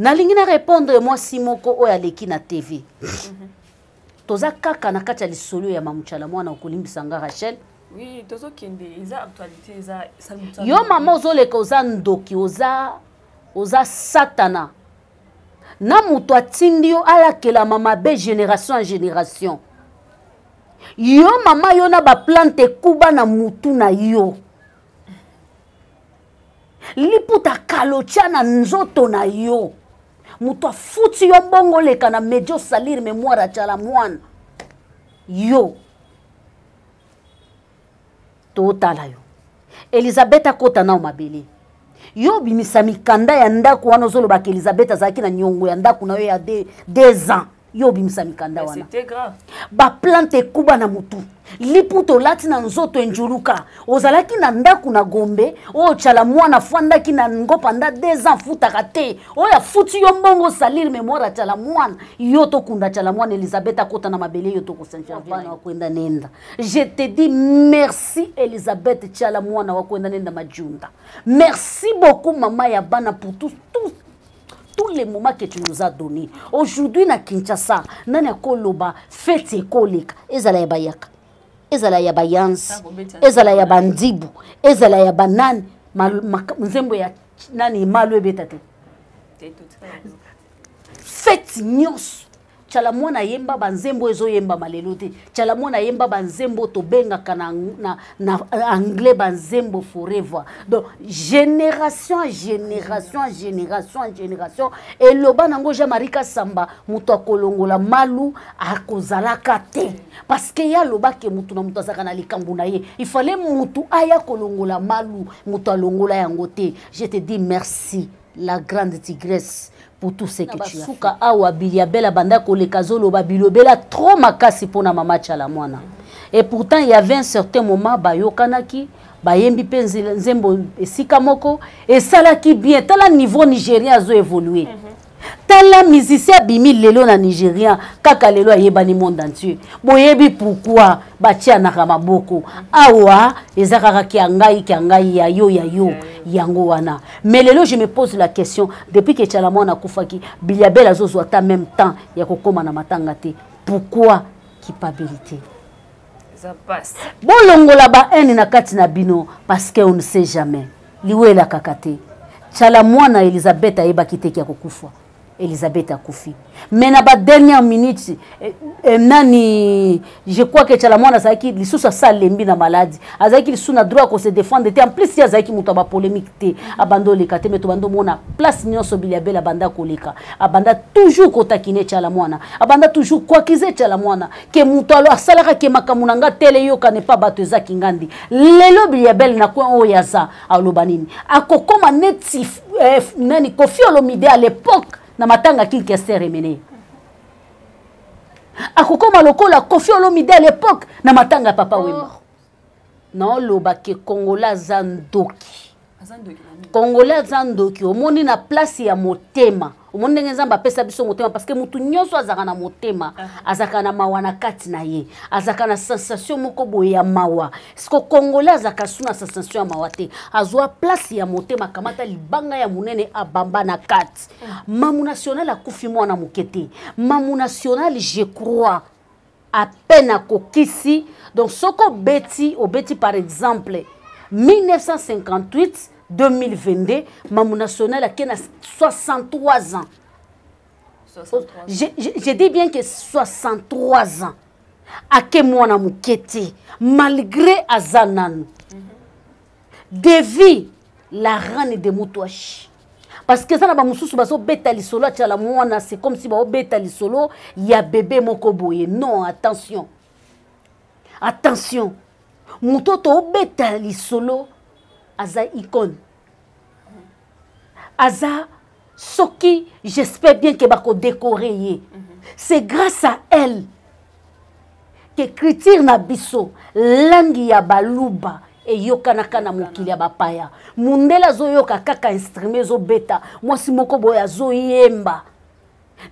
Nalingi na répondre mwasi moko oyo aleki na TV. Toza kaka na kati ya lisolo ya Mamu Tshala Mwana, okolimbisa nga Rachel. Oui, tozokende, eza actualité, eza. Yo mama ozoleka, oza ndoki, oza satana. Na moto atindi yo alakelama mabe génération en génération. Yo mama, yo na baplante ekuba na mutu na yo. Liputa kalotia na nzoto na yo. Moto afuti yo mbongo oleka na medio salir mémoire Tshala Mwana. Yo totala yo, Elizabeth akota nao mabele. Yo obimisa mikanda ya ndako wana, ozolobaka Elizabeth azalaki na niongo ya ndako na yo ya 2 ans. Yo obimisa mikanda wana, baplante ekuba na motu, liputa olati na nzoto enjuluka. Ozalaki na ndako na Gombe oyo Tshala Mwana afandaki na ngo pendant 2 ans, afutaka te. Oyo afuti yo mbongo osalir mémoire ya Tshala Mwana. Yo tokunda Tshala Mwana, Elizabeth akota na mabele, yo tokosanbana wakwenda nenda. Je te dis merci, Elizabeth Tshala Mwana wakwenda nenda Majunda. Merci beaucoup, mama ya bana, pour tout, tout tous les moments que tu nous as donné. Aujourd'hui na Kinshasa, nani akoloba fête ekoleka, ezala ya bayaka, ezala ya bayansi, ezala ya bandibu, ezala ya banani, nzembo ya nani malu ebeta te? Fête nyonso Tshala Mwana ayemba banzembo ezoyembama lelo te. Tshala Mwana ayemba banzembo tobengaka na anglais banzembo forever. Donc génération, génération, génération, génération eloba nango Jean Marie Kasamba, moto akolongola malu akozalaka te, parce que ye alobaki motu na moto azalaka na likambo na ye. Il fallait motu aya kolongola malu, moto alongola yango te. Je te dis merci, la grande tigresse, pour tout ce que tu as. Suka awa, Biliabela banda koleka azoloba bilobela trop makasi mpona mama Tshala Mwana. Et pourtant, il y avait un certain moment bayokanaki, bayembi mpe nzembo esika moko, esalaki bien. Tala niveau nigérien azo évolue. Tala musicien abimi lelo na nigérien, kaka lelo ayebani monde entier. Boyebi pourquoi batianaka maboko awa? Eza kaka kia ngai, kia ngai, ya yo, ya yo, yango wana. Mais lelo je me pose la question: depuis que Tshala Mwana akufaki, Biliabel azozwa ata même temps ya kokóma na matanga te. Pourquoi culpabilité? Bolongola bahaine na kati na bino, parce que on ne sait jamais, liwa elakaka te. Tshala Mwana, Elizabeth ayebaki te ki akokufa. Elizabeth akufi, mais na badernière minute nani, je crois que Tshala Mwana azalaki lisusu asa alembi na maladi, azalaki lisusu na droit ya kose défendre te. En plus ye azalaki moto ya bapolémique te, abanda oleka te. Mais tobanda omona place nyonso Biliabel abanda koleka, abanda toujours kotakine Tshala Mwana, abanda toujours koaccuser Tshala Mwana ke moto alo asalaka ke makambo na nga tele yokane pa bato ezaki ngandi. Lelo Biliabel na coin oyo aza, aloba nini? Akokoma neti nani, Kofi Olomide à l'époque na matanga King Kester Emene. Akokoma lokola Kofi Olomide à l'époque na matanga ya Papa Wemba. Naoloba ke Congolais aza ndoki, Congolais aza ndoki. Omoni na place ya motema, omoni ndenge Nzambe apesa biso motema, parce que motu nyonso azalaka na motema, azalaka na mawa na kati na ye, azalaka na sensation moko boye ya mawa. Siko Congolais azalaka su na sensation ya mawa te. Azwa place ya motema, akamata libanga ya monene, abamba na kati. Mamu national akufi mwana moke te. Mamu national, je crois, à peine akokisi, donc soki obeti, obeti par exemple 1958 2022, Mamu national ake na 63 ans. 63. Je dis bien que 63 ans, ake mwana moke te. Malgré aza nanu devi la reine de Mutwashi, parce que eza na bamosusu bazobeta lisolo ya Tshala Mwana, c'est comme si baobeta lisolo ya bebe moko boye. Non, attention, attention, moto toobeta lisolo aza icône, aza soki, j'espère bien ke bakodécorer ye. C'est grâce à elle ke culture na biso, langi ya baluba eyokanaka na mokili ya bapaya. Mundele azoyoka kaka instrument ezobeta, mwasi moko boye azoyemba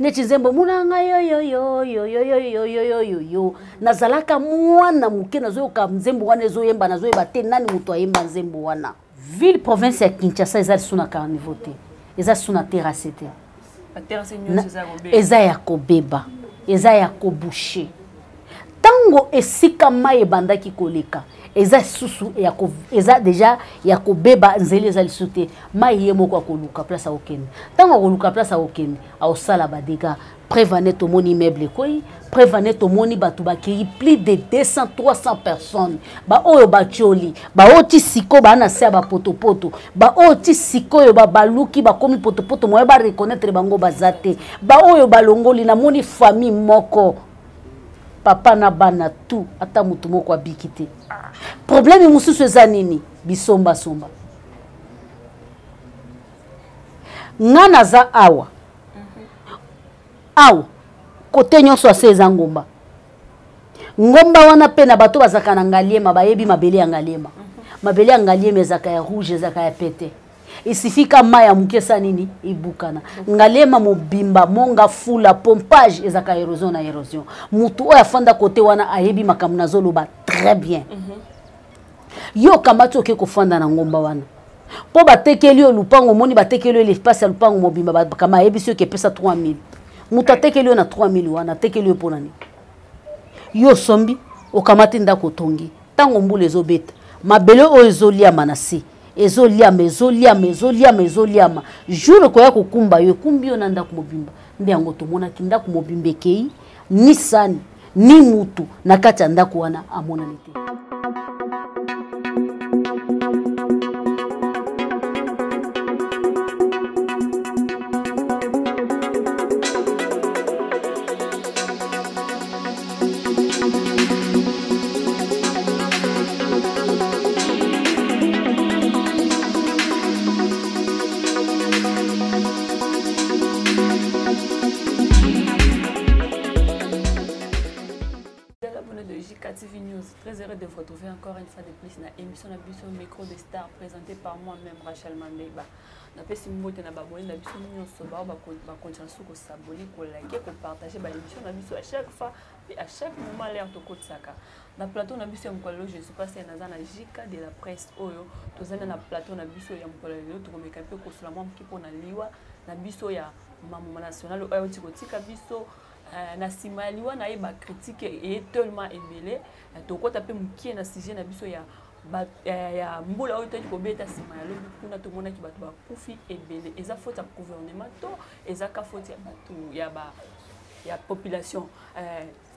neti nzembo munanga yoyoyoyoyoyoyoyoyoyo. Nazalaka mwana moke, nazoyoka nzembo wana ezoyemba, nazoyeba te nani moto ayemba nzembo wana. Ville province ya Kinshasa eza lisusu na carniveau te, eza lisusu na terrasse te. Eza ya kobeba, eza ya koboucher. Ntango esika mai ebandaki koleka eza susu ya ko, eza deja ya kobeba, nzela eza lisusu te. Mai ye moko akoluka place akokende. Ntango akoluka place akokende, akosala badégâts. Preuve ane tomoni immeuble ekwei, preuve ane tomoni bato bakei plus de 200 300 personnes, baoyo batioli, baoyo ti sikoyo baa na se ya bapotopoto, baoyo ti sikoyo babaluki bakomi potopoto, moye bareconnaître bango baza te, baoyo balongoli. Namoni famille moko, papa na bana tout, ata motu moko abiki te. Problème mosusu eza nini? Bisombasomba. Nga naza awa awa, kote nyonso ase eza ngomba. Ngomba wana mpe na bato bazalaka na Ngaliema bayebi mabele ya Ngaliema. Mabele ya Ngaliema ezalaka ya rouge, ezalaka ya pete. Isifika mai ya moke esa nini, ebukana. Ngaliema mobimba, monga fula pompage, ezalaka érosion na érosion. Motu oyo afanda kote wana ayebi makambo nazoloba très bien. Yo okamati, oke kofanda na ngomba wana mpo batekeli yo lupango. Omoni, batekeli yo l'espace ya lupango mobimba, bakama ayebisi yo ke epesa 3000. Moto atekeli yo na 3000 wana, atekeli yo mpona nini? Yo osombi, okamati ndako, otongi. Ntango mbula ezobeta, mabele oyo ezoliama na se, ezoliama, ezoliama, ezoliama, ezoliama. Jour ekoya kokumba yo, ekumbi yo na ndako mobimba. Nde yango tomonaki ndako mobimba ekei, ni sani ni mutu na kati ya ndako wana amonani te. TV News, très heureux de vous retrouver encore une fois de plus dans l'émission na biso Micro de Star présentée par moi-même Rachel Mandeba. Napesi mbote na baboni na biso nyonso bao bakontinue su kosabone, kolike, kopartage baémission na biso à chaque fois et à chaque moment l'air tokotisaka na plateau na biso ya mokolo. Je suis passé, naza na JK de la presse oyo tozali na plateau na biso ya mokolo lelo. Tokomeka mpe kosola mwa moke mpona liwa na biso ya mama national oyo auti kotika biso. Na nsima ya liwa na ye, bacritique eye tellement ebele. Tokɔta mpe mokie na sujet na biso ya mbula oyo toyaki kobeta nsima ya lobi. Kuna tomonaki bato bakufi ebele. Eza faute ya gouvernement to eza ka faute ya bato ya population?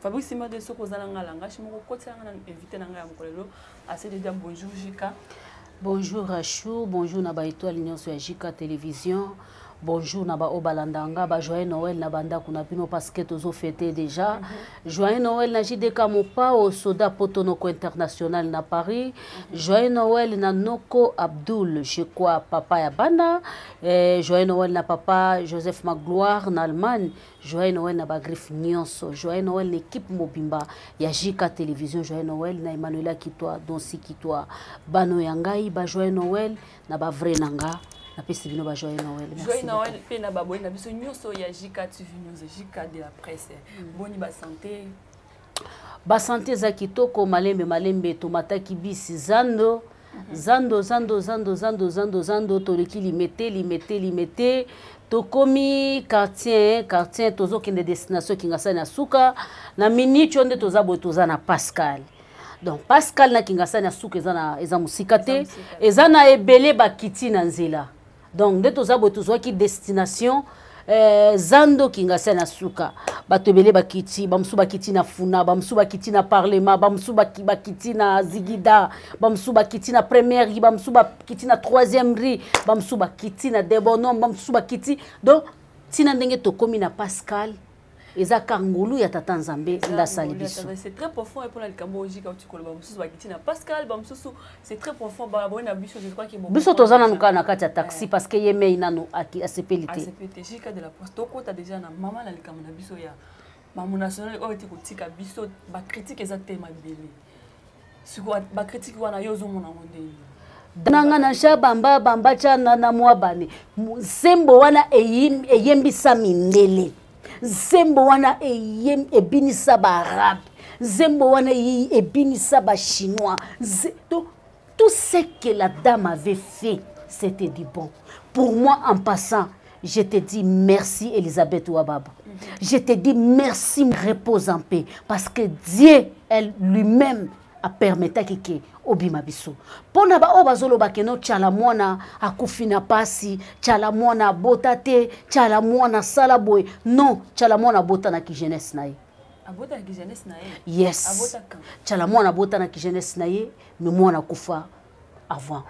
Fabrice Simade, soki oza na nga langage moko, kotianga na invité na ngai ya mokolo lelo. Ase déjà, bonjour Jika. Bonjour Rachou, bonjour na baétoile nyonso ya Jika Télévision, bonjour na baoyo balanda nga, bajoyeux Noël na bandako na bino parce que tozofete déjà. Joyeux Noël na JDK Mopao, soda Potonoko International na Paris. Joyeux Noël na Noko Abdul, je crois papa ya bana. Joyeux Noël na papa Joseph Magloire na Allemagne. Joyeux Noël na bagriffe nyonso. Joyeux Noël na équipe mobimba ya JK Télévision. Joyeux Noël na Emmanuela Kitwa, Donsi Kitwa, bano ya ngai. Bajoyeux Noël na bavrai na nga. Napesi bino bajoyeux Noël. Joyeux Noël mpe na baboyi na biso nyonso ya JK TV News, JK de la presse. Boni basanté? Basanté eza kitoko, malembe malembe. Tomataki bisi zando, zando, zando, zando, zando, zando, zando, toleki Limete, Limete, Limete, tokomi quartier, quartier, tozokende destination Kingasani ya suka. Na minute oyo nde toza boye, toza na Pascal. Donc Pascal na Kingasani ya suka eza na eza mosika te, eza na ebele bakiti na nzela. Donc nde toza boye, tozwaki destination zando Kingasani na suka. Bato ebele bakiti, bamosusu bakiti na Funa, bamosusu bakiti na Parlement, bamosusu bakiti na Zigida, bamosusu bakiti na première rue, bamosusu bakiti na troisième rue, bamosusu bakiti na Debonhomme, bamosusu bakiti. Donc ntina ndenge tokómi na Pascal, eza ka ngolu ya tata Nzambe nde asali biso. C'est très profond. Mpona likambo oyo Jika oti koloba, mosusu bakiti na Pascal, bamosusu, c'est très profond. Baboyi na biso, je crois que biso toza nanu kaka na kati ya taxi parce que ye mei nanu asepeli te. Asepeli te. Jika de la Presse, tokota déjà na mama na likambo na biso ya mamu national oyo eti kotika biso. Bacritique eza tema ebele. Sikoyo bacritique wana, yo ozomona yango ndenge? Nanga na sha bamba bamba tshana na mwa bane. Nsembo wana eyembisa mindele, nsembo wana ebinisa baarabe, nsembo wana ebinisa bachinois. Tout ce que la dame avait fait, c'était du bon pour moi. En passant, Je te dis merci, Elisabeth Wababa. Je te dis merci, repose en paix. Parce que Dieu, elle lui-même, apermetaki ke obima biso mpo na baoyo bazoloba ke no Tshala Mwana akufi na pasi, Tshala Mwana abota te, Tshala Mwana asala boye. Non, Tshala Mwana abotanaki jeunesse na ye. Abotanaki jeunesse na ye? Yes, Tshala Mwana abotanaki jeunesse na ye, mais mwana akufa avant.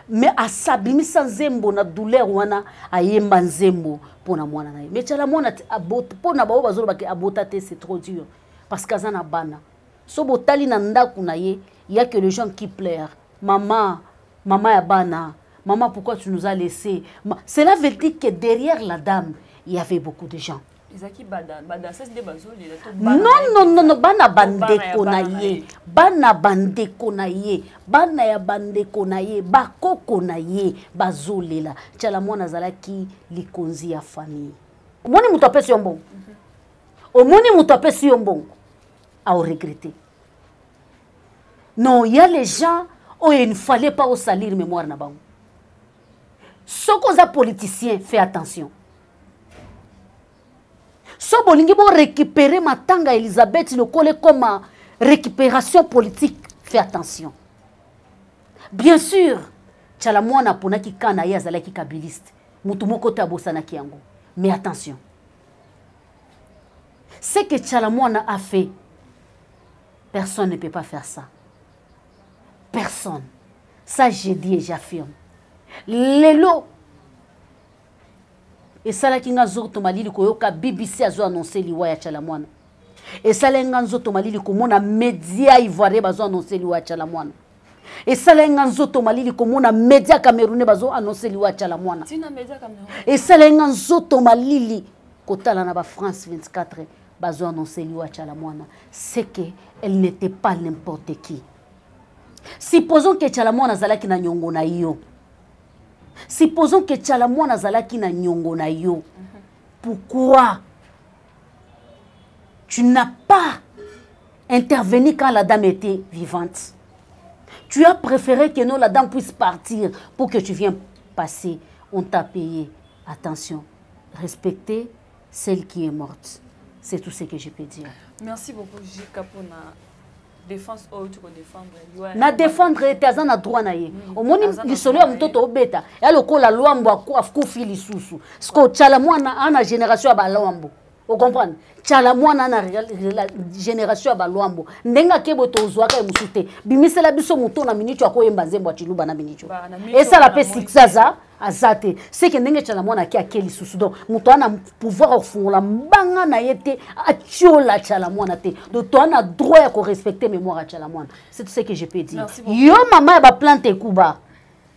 Mais asabimisa nzembo na douleur wana, ayemba nzembo mpo na mwana na ye. Mais Tshala Mwana, mpo na baoyo bazolobaki abota te, c'est trop dur, parce que aza na bana. So botali na ndako na ye, y a que les gens qui pleurent: "Mama, mama ya bana, mama, pourquoi tu nous as laissé?" Cela veut dire que derrière la dame, il y avait beaucoup de gens. Non, non, non, non, bana bandeko na ye, bana bandeko na ye, bana ya bandeko na ye, bakoko na ye bazolela. Tshala Mwana azalaki likonzi ya famille. Omoni moto apesi yo mbongo, omoni moto apesi yo mbongo, aoregretter. Non, il y a les gens oyo il ne fallait pas osalir mémoire na bango. Soki oza politicien, fais attention. So bolingi borécupérer matanga Elisabeth lokola ekoma récupération politique, fais attention. Bien sûr, Tshala Mwana aponaki ka na ye, azalaki kabiliste, motu moko te abosanaki yango. Mais attention, ce que Tshala Mwana a fait, personne ne peut pas faire ça, personne. Ça, j'ai dit et j'affirme. Lelo esalaki nga nzoto malili koyoka BBC azo annonce liwa ya Tshala Mwana. Esalaki nga nzoto malili komona média ivoirien bazo annonce liwa ya Tshala Mwana. Esalaki nga nzoto malili komona média camerounais bazo annonce liwa ya Tshala Mwana. Esalaki nga nzoto malili kotala na bafrance 24 bazo annonce liwa ya Tshala Mwana. C'est que elle n'était pas n'importe qui. Supposons que Tshala Mwana azalaki na nyongo na yo, supposons que Tshala Mwana azalaki na nyongo na yo, pourquoi tu n'as pas intervenu quand la dame était vivante? Tu as préféré que non, la dame puisse partir pour que tu viennes passer. On t'a payé. Attention, respectez celle qui est morte. C'est tout ce que je peux dire. Merci beaucoup, Jika, pour la défense oyo tokodéfendre. Na défendre ete aza na droit na ye. Omoni lisolo ya mototo obeta ya lokola Lwambo akufi lisusu. Siko Tshala Mwana ana génération ya balwambo, ocomprendre? Tshala Mwana na génération ya balwambo, ndenge akeboye tozwaka ye mosusu te. Bimisela biso moto na miniti akoyemba nzembo ya Chiluba na miniti esala mpe succès, aza te. Seke ndenge Tshala Mwana ake lisusu, donc moto ana pouvoir akofungola mbanga na ye te, atiola Tshala Mwana te. Donc to ana droit ya korespecter mémoire ya Tshala Mwana. C'est tout ce que je peux dire. Yo mama ya baplante ekuba,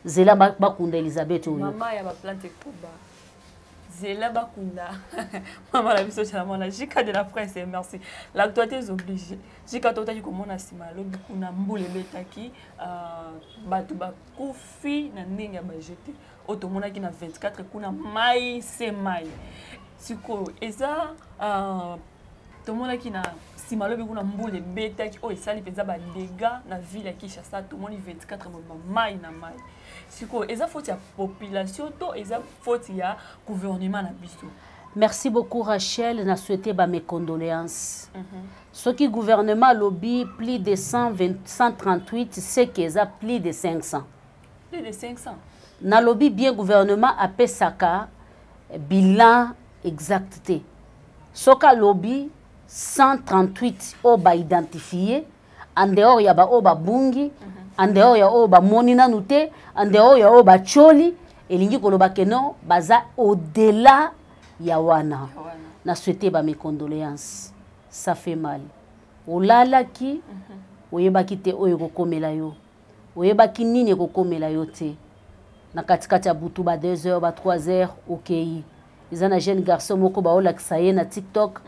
zela bakunda Elisabeth oyo. Mama ya baplante ekuba, zela bakunda mama na biso Tshala Mwana. Jika de la presse, merci. L'actualité est obligée. Jika, totaki komona nsima alobi kuna mbula ebetaki, bato bakufi na ndenge ya bajete oyo tomonaki na 24 kuna, mai se mai. Sikoyo eza tomonaki na nsima alobi kuna mbula ebetaki oyo esali mpenza badégâts na ville ya Kinshasa. Tomoni 24 mobima mai na mai. Sikoyo eza faute ya population to eza faute ya gouvernement na biso? Merci beaucoup, Rachel. Na souhaité ba mes condoléances. Soki gouvernement alobi plus de 120, 138, c'est que eza plus de 500. Plus de 500. Nalobi bien, gouvernement apesaka bilan exact te. Soki alobi 138 oyo baidentifie, en dehors ya baoyo babungi, en dehors ya oyo bamoni nanu te, en dehors ya oyo batioli, elingi koloba ke non, baza au-delà ya wana. Na souhaité ba mes condoléances. Ça fait mal. Olalaki, oyebaki te oyo ekokomela yo, oyebaki nini ekokomela yo te. Na katikati ya butu, ba 2 heures, ba 3 heures, okei. Eza na jeune garçon moko baolakisa ye na TikTok,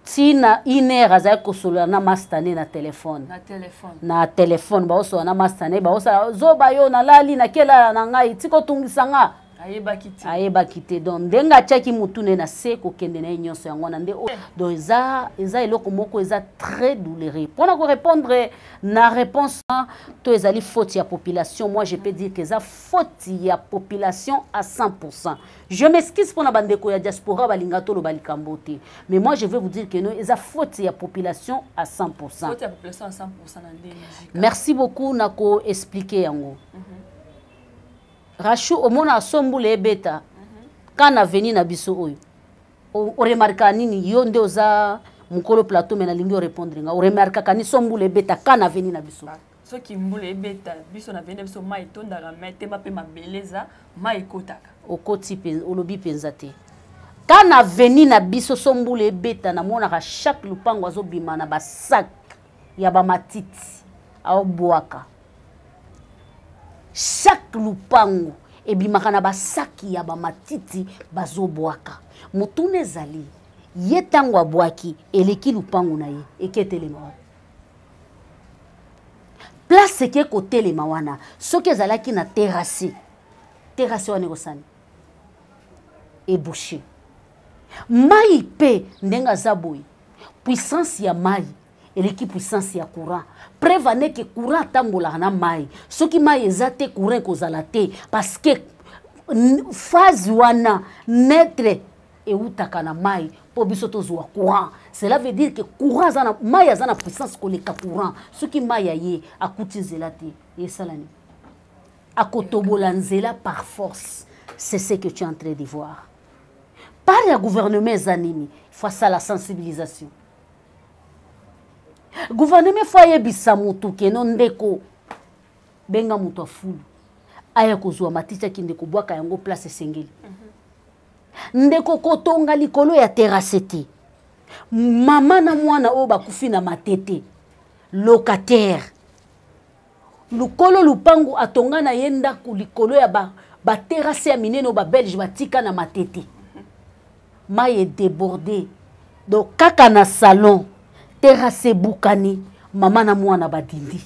ntina une heure azalaki kosolola na mastane na telefone. Na telefone. Na telefone, baosolola na mastane, baosala zoba: "Yo nalali, nakelala na ngai, tika otungisa nga." Ayebaki te. Ayebaki te. Donc ndenge atiaki mutu ne na se kokende na ye nyonso yango wana nde. Donc eza eloko moko eza très douloureux. Mpona korépondre na réponse to ezali faute ya population, moi je peux dire que eza faute ya population à 100%. Je m'excuse mpona bandeko ya diaspora balinga toloba likambo te, mais moi je vais vous dire que no, eza faute ya population à 100%. Faute ya population à 100% na ndenge? Merci beaucoup na koexpliquer yango. Rachu, omona so mbula ebeta ka na avenue na biso oyo, oremarkaka nini? Yo nde oza mokolo plateau, me nalingi orépondre nga. Oremarkaka ni so mbula ebeta ka na avenue na biso? Soki mbula ebeta biso na avenue na biso, mai etondaka, mai tema mpe mabele eza, mai ekotaka. Okoti, olobi mpenza te. Ka na avenue na biso, so mbula ebeta, namonaka chaque lupango azobima na basac ya bamatiti aobwaka. Chaque lupango ebimaka na basaki ya bamatiti bazobwaka. Motuna ezali: ye ntango abwaki, eleki lupango na ye, eke etelema wapi? Place eke kotelema wana, soki ezalaki na terrasse, terrasse wana ekosani eboucher mai. Mpe ndenge aza boye, puissance ya mai eleki puissance ya courant. Preuve aneke courant atambolaka na mai. Soki mai eza te, courant ekozala te, parce que phase wana neutre eutaka na mai mpo biso tozwa courant. Cela veut dire que courant aza na mai, aza na puissance koleka courant. Soki mai aye akuti nzela te, esala nini? Akotobola nzela par force. C'est ce que tu es en train de voir. Part ya gouvernement eza nini? Faut asala sensibilisation. Gouvernement faut ayebisa motu keno: ndeko, benga moto afulu aya kozwa matiti, akende kobwaka yango place esengeli. Ndeko, kotonga likolo ya terrasse te. Mama na mwana oyo bakufi na Matete, locataire, lokolo lupangu, atonga na ye ndako likolo ya baterrasse ya minene oyo babelge batika na Matete. Mai edébordé, donc kaka na salon, terrasse ebukani, mama na mwana badindi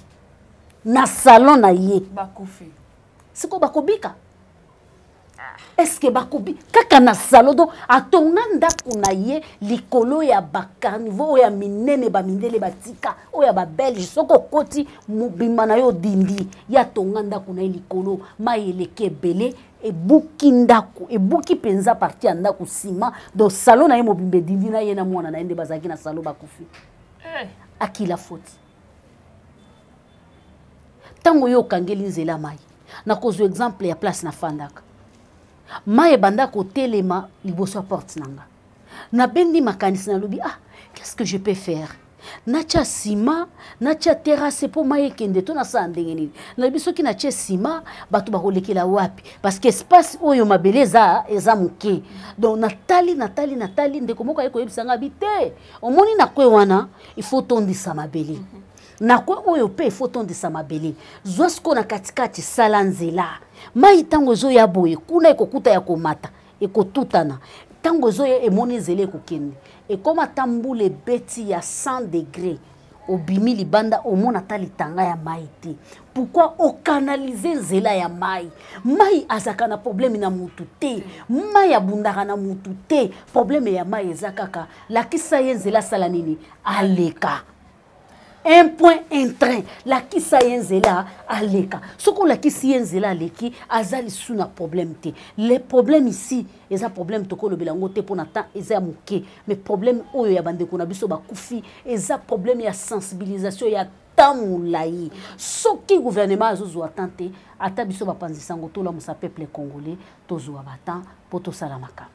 na salon na ye. Bakufi. Sikoyo bakobika? Est-ce bakobi kaka na salon? Donc atonga ndako na ye likolo ya bacaniveau oyo ya minene bamindele batika, oyo ya babelge. Soki okoti mobimba na yo odindi. Ye atonga ndako na ye likolo, mai eleki ebele, ebuki ndako, ebuki mpenza partie ya ndako nsima. Donc salon na ye mobimba edindi na ye na mwana na ye nde bazalaki na salon, bakufi. Akila foti ntango yo okangeli nzela mai. Nakozwa exemple ya place nafandaka. Mai ebanda kotelema liboso ya porte na nga. Nabendi makanisi, nalobi: ah, qu'est-ce que je peux faire? Natya nsima, natya terrasse mpo mai ekende, to nasala ndenge nini? Nalobi: soki natye nsima, bato bakolekela wapi? Parce que espace oyo mabele eza moke. Donc natali, natali, natali. Ndeko moko aye koyebisa nga bi te: omoni na kwe wana, il faut tondisa mabele. Na kwe oyo mpe il faut tondisa mabele. Zwa sikoyo na katikati, sala nzela. Mai ntango ezoya boye kuna, ekokuta ya komata, ekotutana. Ntango ezoya, emoni nzela, ekokende. Ekóma ata mbula ebeti ya 100 degré, obimi libanda, omona ata litanga ya mai te. Pourquoi? Okanalize nzela ya mai. Mai azalaka na problème na mutu te, mai abundaka na mutu te. Problème ya mai eza kaka lakisa ye nzela, asala nini? Aleka. Un point, un train. Lakisa ye nzela, aleka. Soki olakisi ye nzela, aleki, aza lisusu na problème te. Le problème ici eza problème tokolobela yango te mpona temps eza ya moke, mais problème oyo ya bandeko na biso bakufi eza problème ya sensibilisation ya temps molai. Soki gouvernement azozwa temps te, ata biso bapanzisa yango, tolamusa peuple congolais, tozwa batemps mpo tosala makambo.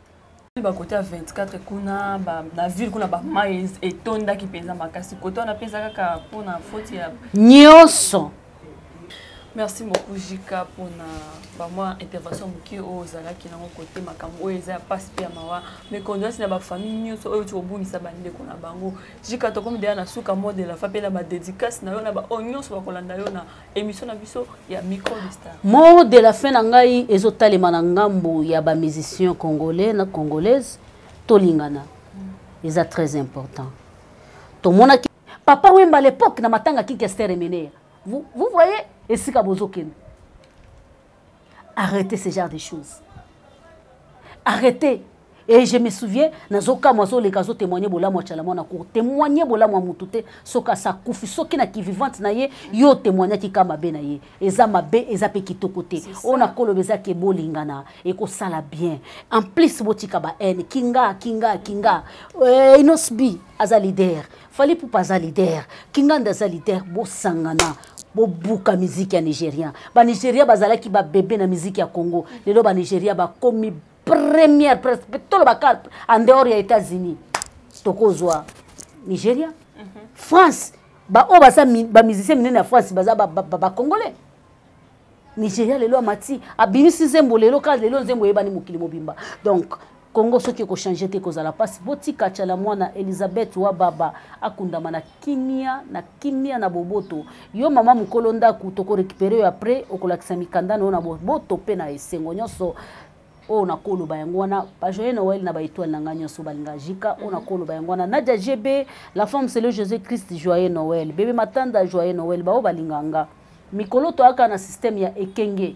Bakote ya 24 kuna na ville kuna, bamai etondaki mpenza makasi. Kote wana mpenza kaka mpona faute ya nyonso. Merci beaucoup Jika mpona bamwa intervention moke oyo ozalaki nango kote makambo oyo eza ya pasi mpe ya mawa. Mais condoléance na bafamille nyonso oyo ti kobungisa bandeko na bango. Jika, tokomi deya na suka. Mot de la fin mpe na badédicace na yo na baoyo nyonso bakolanda yo na émission na biso ya Micro de Star. Mot de la fin na ngai ezotalema na ngambo ya bamusicien congolais na congolaise: tolingana, eza très important. Tomonaki Papa Wemba à l'époque na matanga Kikester Emeneya. Vous voyez esika bozokende. Arrêtez ce genre de choses. Arrêtez. Et je me souviens, nazokamwa, azoleka, azotémoigne bolamu ya Tshala Mwana, kotémoigne bolamu ya motu te soki asa akufi. Soki na kivivante na ye, yo témoignaki ka mabe na ye, eza mabe, eza mpe kitoko te. Oyo nakoloba eza ke bolingana, ekosala bien. En plus, botika ba haine. Kinga kinga kinga, Innoss'B aza leader, Fally Ipupa aza leader, Kinganda aza leader. Bosangana, bobuka miziki ya Nigérien. Banigéria bazalaki babebe na miziki ya Congo. Lelo Banigéria bakomi première presque, tolobaka en dehors ya États-Unis, tokozwa Nigeria. France, baoyo baza bamusicien minene ya France baza bacongolais. Nigeria lelo amati, abimisi nzembo lelo, kaka lelo nzembo eyebani mokili mobimba. Donc Congo soki ekochange te, ekozala mpasi. Botika Tshala Mwana Elizabeth wa baba akundama na kimia, na kimia, na boboto. Yo mama mokolo ndako, tokorécupérer yo après, okolakisa mikanda na yo na boboto mpe na esengo nyonso. Oyo nakoloba yango wana. Bajoyeux Noël na baétoile na ngai nyonso balinga Jika. Oyo nakoloba yango wana. Nadia Gb, la femme c'est le Jésus Christ, joyeux Noël. Bebe Matanda, joyeux Noël. Bao balinga nga mikolo, toyaka na système ya ekenge.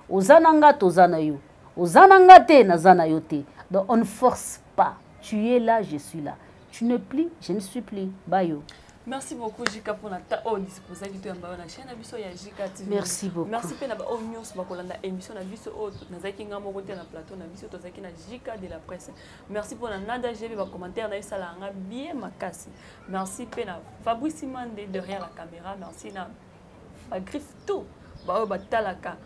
Oza na nga, toza na yo. Oza na nga te, naza na yo te. Donc on ne force pas. Tu es là, je suis là. Tu ne plus, je ne suis plus. Bayo. Merci beaucoup Jika mpona ta oyo disposaki toyamba yo na chaîne na biso ya Jika TV. Merci beaucoup. Merci mpe na baoyo nyonso bakolanda émission na biso oyo. Nazalaki nga moko te na plateau na biso, tozalaki na Jika de la presse. Merci mpona Nada GB, bacommentaire na yo esalaka nga bien makasi. Merci mpe na Fabrice Mande derrière la caméra. Merci na bagriffe tout baoyo batalaka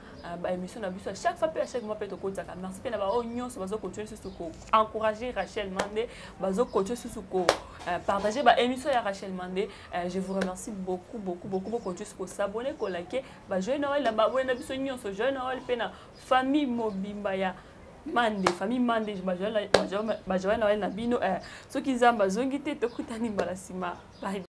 baémission na biso à chaque fois mpe à chaque mois mpe tokotiaka. Merci mpe na baoyo nyonso bazokontinue susu koencourager Rachel Mande, bazokontinue susu kopartager baémission ya Rachel Mande. Je vous remercie beaucoup, beaucoup, beaucoup. Bokontinue susu kos'abonner, koliker. Bajoyeux Noël na baabonnés na biso nyonso. Joyeux Noël mpe na famille mobimba ya Mande, famille Mande. Bajoyeux Noël na bino. Soki Nzambe azongi te, tokutani mbala nsima. Bye.